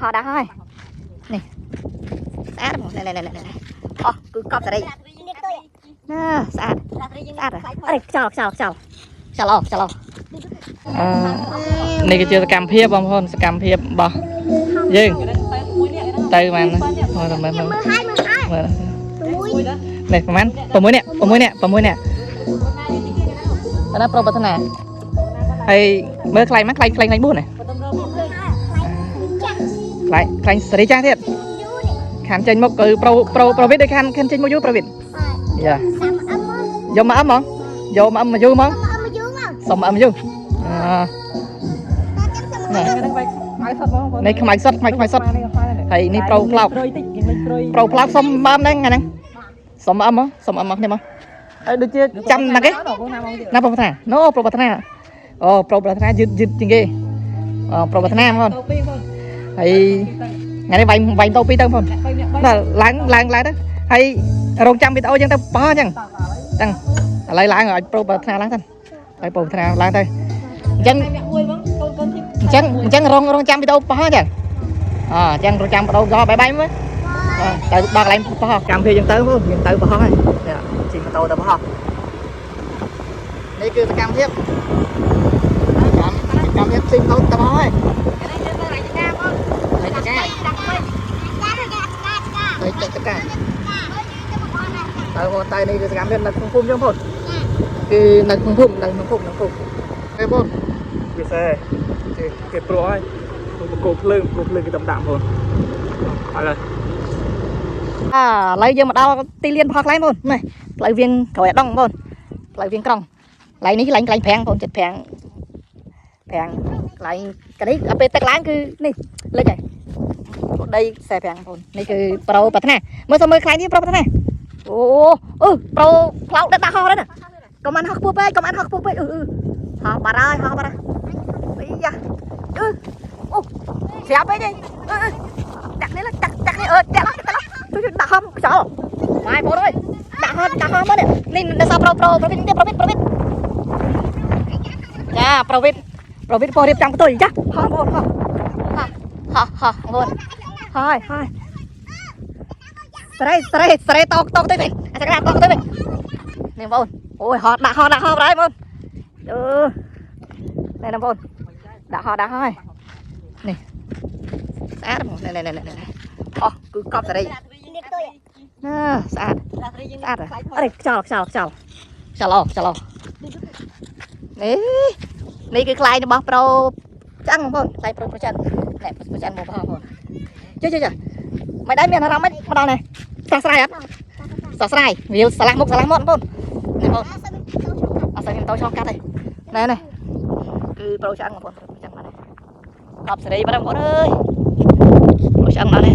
ហោះដល់ហើយនេះស្អាតហ្មងនេះនេះនេះនេះអោះគឺកប់សេរីណាស្អាតស្អាតអរេខ្យល់ខ្យល់ខ្យល់ខ្យល់អូខ្យល់អូ អឺនេះគឺជាសកម្មភាពបងប្អូនសកម្មភាពរបស់យើងទៅបានមើលទៅមើលមើល មើលហើយមើលហើយ មើល មួយ នេះប្រហែល6នាក់6នាក់6នាក់តើណាប្រូប្រាថ្នាហើយមើលខ្លាញ់មកខ្លាញ់ខ្លាញ់ខ្លាញ់4ណាខ្លាញ់ខ្លាញ់សេរីចាស់ទៀតខានចេញមកគឺប្រូប្រូប្រូវិតដូចខានខានចេញមកយូរប្រូវិតយ៉ា សាំអឹម យកមកអឹមហ្មងយកមកអឹមមកយូរហ្មង អឹមមកយូរមក សុំអឹមយូរអ តែចាំចាំ នេះ ខ្មៅសុតបងប្អូន នេះខ្មៅសុតខ្មៅខ្មៅសុតហើយនេះប្រូផ្លោក ព្រុយតិចគេមិនព្រុយ ប្រូផ្លោកសុំអឹមហ្នឹងថ្ងៃហ្នឹងសុំអឹមហ៎សុំអឹមមកគ្នាមកហើយដូចជាចាំណាគេ ណាបងប្អូនណាបងណាប្រូប្រាថ្នាណូប្រូប្រាថ្នាអូប្រូប្រាថ្នាយឺតយឺតជាងគេអូប្រូប្រាថ្នាបងប្អូន ទៅពីរបង ហើយថ្ងៃនេះវាយវាយតោពីរទៅបងប្អូន បីអ្នកបី ដល់ឡើងឡើងឡើងទៅហើយរងចាំវីដេអូយើងទៅបោះអញ្ចឹងចឹងឥឡូវឡើងឲ្យប្រូប្រាថ្នាឡើងទៅឲ្យប្រូប្រាថ្នាឡើងទៅអញ្ចឹង អ្នកមួយបងកូនកូនធីប អញ្ចឹងអញ្ចឹងរងរងចាំវីដេអូបោះអញ្ចឹងអអញ្ចឹងរងចាំវីដេអូដល់បាយបាយមើលទៅដល់កន្លែងបោះកម្មវិធីយើងទៅបងយើងទៅបោះហើយនេះជិះម៉ូតូទៅបោះនេះគឺសកម្មភាពកម្មកម្មភាពជិះម៉ូតូទៅបោះហើយ នេះទៅរៃចកាបង រៃចកា ចាចាចាចា រៃចកាទៅបងតែនេះគឺសកម្មភាពនៅក្នុងភូមិយើងបងគឺនៅក្នុងភូមិនៅក្នុងភូមិក្នុងភូមិ ទេបងវាសេគេគេព្រោះហើយមកគោភ្លើងគោភ្លើងគេតំដាក់បងហើយ អឥឡូវយើងមកដល់ទីលានផលខ្លែងបងនេះផ្លូវវៀងក្រោយអាដងបងផ្លូវវៀងក្រុងកន្លែងនេះកន្លែងកន្លែងប្រាំងបងចិត្តប្រាំងប្រាំងកន្លែងកនេះដល់ពេលទឹកឡើងគឺនេះលិចហើយដីខ្សែប្រាំងបងនេះគឺប្រូប្រាថ្នាមើលសូមមើលខ្លែងនេះប្រូប្រាថ្នាអូអឺប្រូផ្លោកដាក់ហោះដែរណាកុំអានហោះខ្ពស់ពេកកុំអានហោះខ្ពស់ពេកអឺអឺហោះបាត់ហើយហោះបាត់ហើយអីយ៉ាអឺអូស្រាប់ពេកទេអឺអឺដាក់នេះដាក់ដាក់នេះអឺដាក់ដាក់ ជួយដាក់ហំខ្យល់ម៉ែបងអើយដាក់ហំដាក់ហំមកនេះនេះនៅសល់ប្រូប្រូប្រូវិតនេះប្រូវិតប្រូវិតចាប្រូវិតប្រូវិតពោរៀបចំកតុយចាហំបងហំហោះហោះបងហើយហើយស្រេស្រេស្រេតកតកទៅវិញអាសក្តាតកទៅវិញនេះបងអូយហត់ដាក់ហត់ដាក់ហត់ហើយបងអឺនេះណាបងដាក់ហត់ដាក់ហើយនេះស្អាតបងនេះនេះនេះនេះអោះគឺកប់សេរី នេះទុយ ណាស្អាតស្អាតអរេខ្យល់ខ្យល់ខ្យល់ខ្យល់អូខ្យល់អូនេះនេះគឺខ្លែងរបស់ប្រូឆ្អឹងបងប្អូនខ្លែងប្រូប្រច័ននេះប្រូប្រច័នបងប្អូនចុះចុះចុះមិនដែរមានអារម្មណ៍មិនមកដល់នេះស្រស់ស្រាយអត់ស្រស់ស្រាយវាឆ្លាស់មុខឆ្លាស់មាត់បងប្អូននេះបងអត់សូវមានតោឆ្លងកាត់ទេណែនេះគឺប្រូឆ្អឹងបងប្អូនប្រូឆ្អឹងបាទកប់សេរីបាទបងប្អូនអើយប្រូឆ្អឹងដល់នេះ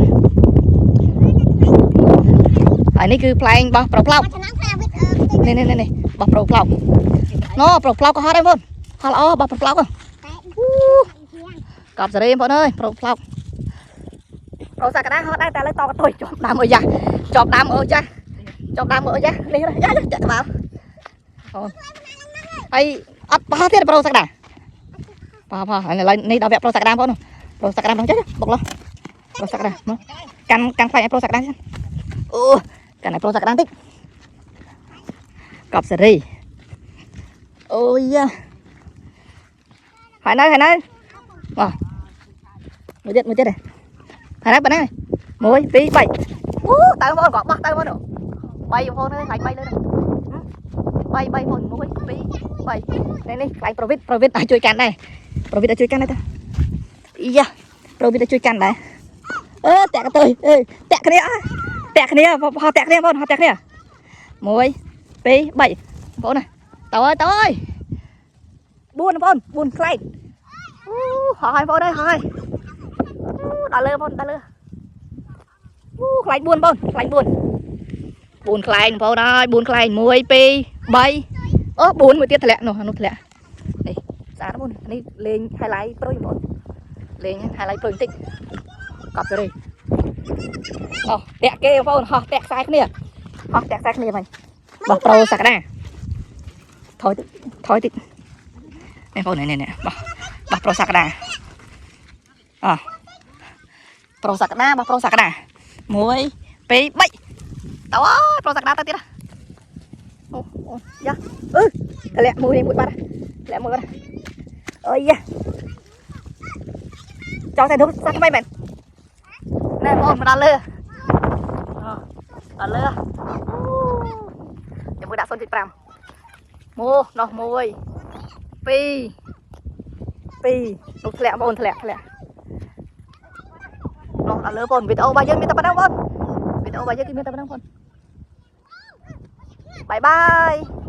ហើយនេះគឺផ្លែងរបស់ប្រូផ្លោក មកឆ្នាំខ្លាវិត នេះនេះនេះបោះប្រូផ្លោកណូប្រូផ្លោកក៏ហត់ដែរបងហត់ល្អបោះប្រូផ្លោកកប់សេរីបងអើយប្រូផ្លោកប្រូសាកដាហត់ដែរតែឥឡូវតកតុយជាប់ដើមអើយ៉ាជាប់ដើមអើយ៉ាជាប់ដើមអើយ៉ានេះយ៉ាចាក់ក្បាលអូហើយអត់បោះទៀតប្រូសាកដាបោះបោះហើយឥឡូវនេះដល់វគ្គប្រូសាកដាបងប្រូសាកដាបងចេះបុកលោប្រូសាកដាមកកាន់កាន់ខ្លាញ់ឲ្យប្រូសាកដាសិនអូកាន់ឲ្យប្រូសាកដាតិចកប់សេរី អូយ៉ាហើយនៅហើយនៅបាទមួយទៀតមួយទៀតហើយនៅប៉ុណ្ណា1 2 3អូតើបងក៏បោះតើបង3បងអើយខ្លាញ់3លើ3 3បង1 2 3នេះនេះខ្លាញ់ប្រវិតប្រវិតឲ្យជួយកាន់ដែរប្រវិតឲ្យជួយកាន់ដែរតាអីយ៉ាប្រវិតឲ្យជួយកាន់ដែរអឺតាក់ទៅអេតាក់គ្នាតាក់គ្នាហោះតាក់គ្នាបងហោះតាក់គ្នា1 2 3បងណាតើអើយតើអើយ4បងប្អូន4ខ្លែងអូហោះហើយបងអើយហោះហើយអូដល់លើបងដល់លើអូខ្លែង4បងខ្លែង4 4ខ្លែងបងអើយ4ខ្លែង1 2 3អូ4មួយទៀតធ្លាក់នោះនោះធ្លាក់នេះស្អាតបងនេះលេង highlight ប្រុយបងលេង highlight ប្រុយបន្តិចកប់សេរីអូតាក់គេបងប្អូនហោះតាក់ខ្សែគ្នាហោះតាក់ខ្សែគ្នាវិញបោះប្រូសក្តាថយតិចថយតិចនេះបងនេះនេះបោះបោះប្រូសក្តាអ ប្រុសសក្តាបោះប្រុសសក្តា1 2 3ទៅអើយប្រុសសក្តាទៅទៀតអូអូយ៉ាអឺធ្លាក់មួយនេះមួយបាត់ធ្លាក់មួយបាត់អើយយ៉ាចង់តែធំសាក់ថ្មីមែនណែបងមកដល់លើដល់លើចាំមើលដាក់0.5មួយនោះ1 2 2នោះធ្លាក់បងធ្លាក់ធ្លាក់នោះដល់លើបងវីដេអូរបស់យើងមានតែប៉ុណ្ណឹងបងវីដេអូរបស់យើងគឺមានតែប៉ុណ្ណឹងបង bye bye.